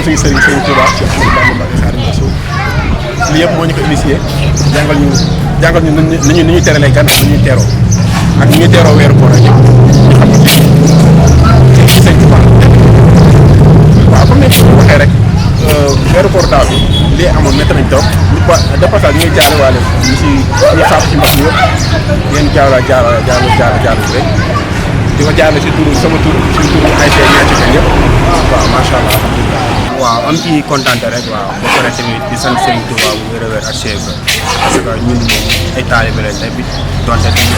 suñu sëriñ Touba ci Ahmadou Bamba Mbacké Xaadimu Rasuul lii yëpp moo ñu ko initié jàngal ñu ni ñuy teralee gan ak ni ñuy teeroo ak ni ñuy teeroo weeru koor ak yëpp ñu xam ne ci sëñ Touba waaw comme ni ñu waxee rek weeru koor daaw bi lii amoon métti nañ toog de passage ñu ngi jaare waale ñi faatu ci mbas mi yëpp ngeen jaar rek di ko jaarale si turu sama tur si turu ay tey ñaati fan yëpp waaw macha allah alhamdulilah. waaw am ci kontaante rek waaw ba pare tamit di sant Serigne Touba bu wér a wér ak Cheikh parce que ñun moom ay taalibe lañ tamit donte tamit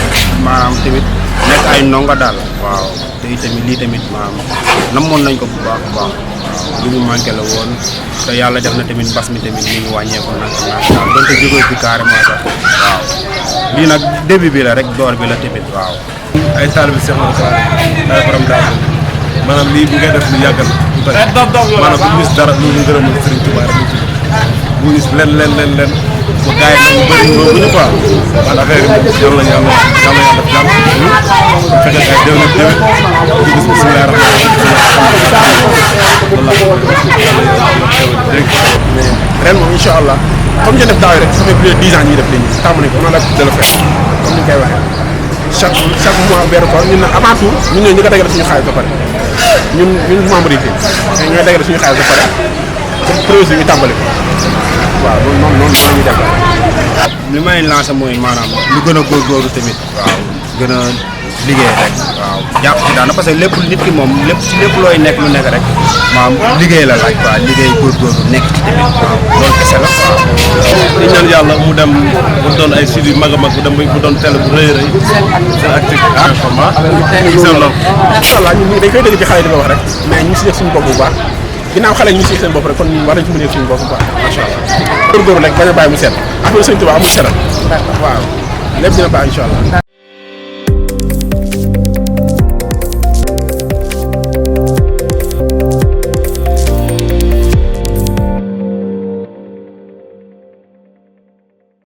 maanaam tamit nekk ay ndongo daal waaw te itamit lii tamit maanaam namoon nañ ko bu baax a baax waaw lu ñu manqué la woon te yàlla def na tamit mbas mi tamit mi ngi wàññeeku nag waaw donte jógee bi carrément sax waaw lii nag début bi la rek door bi la tamit waaw. ay taalibe Cheikh Moussa ay borom daal maanaam lii bu ngay def lu yàggal lu bëri maanaam bu ñu gis dara lu ñu gërëmal Serigne Touba rek ñu tudd bu ñu gis len bu gars yi nag bëri loolu bu ñu quoi man affaire yi moom yàlla def jàmm bu fekkee ay déwén di gis bisimilah mais ren moom incha allah comme ñu def daaw rek ça fait plus de 10 ans ñuy def léegi tàmm nañ ko on a l'habitude de le faire comme ni ñu koy waxee chaque mois weeru koor ñun nag avant tout ñun ñooy ñi ko dagale suñu xaalis ba pare ñun membre yi fii ñooy dagale suñu xaalis ba pare comme projet ñu tàmbali ko waaw noonu la ñuy def. li may lancé mooy maanaam lu gën a góorgóorlu tamit waaw gën a liggéey rek waaw jàpp ci daana parce que lépp nit ki moom lépp looy nekk lu nekk rek maanaam liggéey la laaj waaw liggéey góorgóorlu nekk ci tamit waaw loolu kese la waaw. di ñaan yàlla mu dem bu doon ay sites yu mag a mag bu doon télé bu rëy a rëy seen activité information seen loolu. incha allah ñun dañ koy dégg ci xale di ko wax rek mais ñu ngi si yëg suñu bopp bu baax ginnaaw xale ñu ngi si yëg seen bopp rek kon war nañ ci mën a yëg suñu bopp bu baax macha allah. góorgóorlu rek bañ a bàyyi mu set affaire Sëñ Tuubaa amul setal waaw lépp dina baax incha allah.